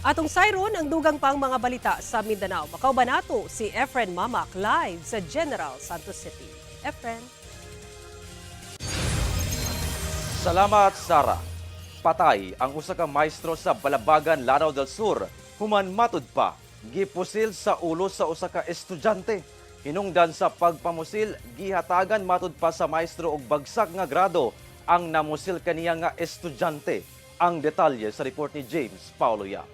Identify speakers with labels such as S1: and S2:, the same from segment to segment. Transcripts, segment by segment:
S1: Atong sayron ang dugang pang mga balita sa Mindanao. Makauban nato si Efren Mamac live sa General Santos City. Efren.
S2: Salamat, Sara. Patay ang usa ka maestro sa Balabagan, Lanao del Sur. Human matud pa, gipusil sa ulo sa usa ka estudyante. Hinungdan sa pagpamusil, gihatagan matud pa sa maestro og bagsak nga grado ang namusil kaniya nga estudyante. Ang detalye sa report ni James Paulo Yap.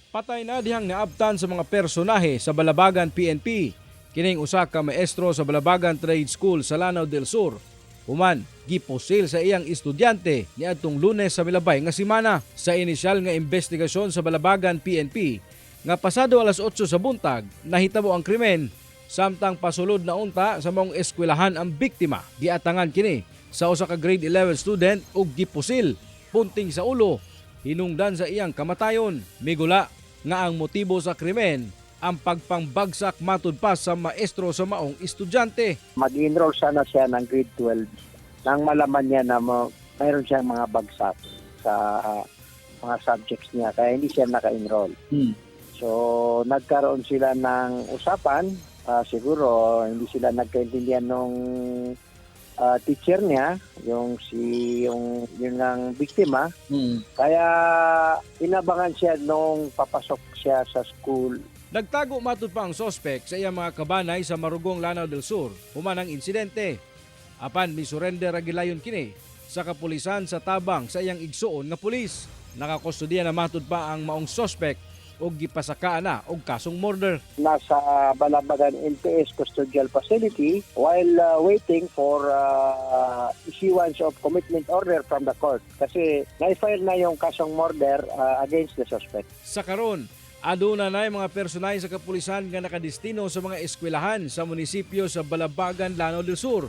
S3: Patay na dihang naabtan sa mga personahe sa Balabagan PNP. Kining usa ka maestro sa Balabagan Trade School sa Lanao del Sur. Human, gipusil sa iyang estudyante niadtong Lunes sa milabay nga simana. Sa inisyal nga investigasyon sa Balabagan PNP nga pasado alas 8 sa buntag, nahitabo ang krimen samtang pasulod na unta sa maong eskwelahan ang biktima. Giatangan kini sa usa ka grade 11 student ug gipusil punting sa ulo hinungdan sa iyang kamatayon. Migula nga ang motibo sa krimen ang pagpangbagsak matud pa sa maestro sa maong estudyante.
S4: Mag-enroll sana siya ng grade 12 nang malaman niya na mayroon siyang mga bagsak sa mga subjects niya, kaya hindi siya naka-enroll. So nagkaroon sila ng usapan, siguro hindi sila nagkaintindihan nung teacher niya, yung si yung yung ang biktima. Kaya inabangan siya nung papasok siya sa school.
S3: Nagtago matud pa ang sospek sa iyang mga kabanay sa Marugong, Lanao del Sur human ang insidente. Apan misurrender ra gilayon kini sa kapulisan sa tabang sa iyang igsuon nga pulis. Nakakustodiya na matud pa ang maong sospek ug gipasakaan na og kasong murder.
S4: Nasa Balabagan NPS Custodial Facility while waiting for issuance of commitment order from the court kasi na-file na yung kasong murder against the suspect.
S3: Sa karon, aduna na mga personahe sa kapulisan nga nakadestino sa mga eskwelahan sa munisipyo sa Balabagan, Lanao del Sur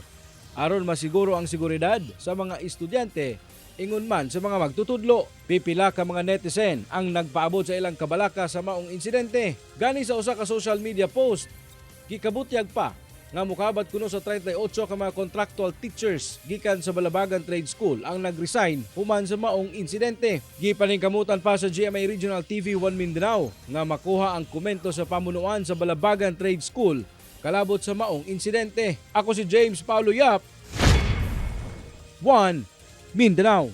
S3: aron masiguro ang seguridad sa mga estudyante ingon man sa mga magtutudlo. Pipila ka mga netizen ang nagpaabot sa ilang kabalaka sa maong insidente. Gani sa usa ka social media post, gikabutyag pa nga mukabat kuno sa 38 ka mga contractual teachers gikan sa Balabagan Trade School ang nag-resign human sa maong insidente. Gipaningkamutan pa sa GMA Regional TV 1 Mindanao nga makuha ang komento sa pamunuan sa Balabagan Trade School kalabot sa maong insidente. Ako si James Paulo Yap, 1 Mindanao.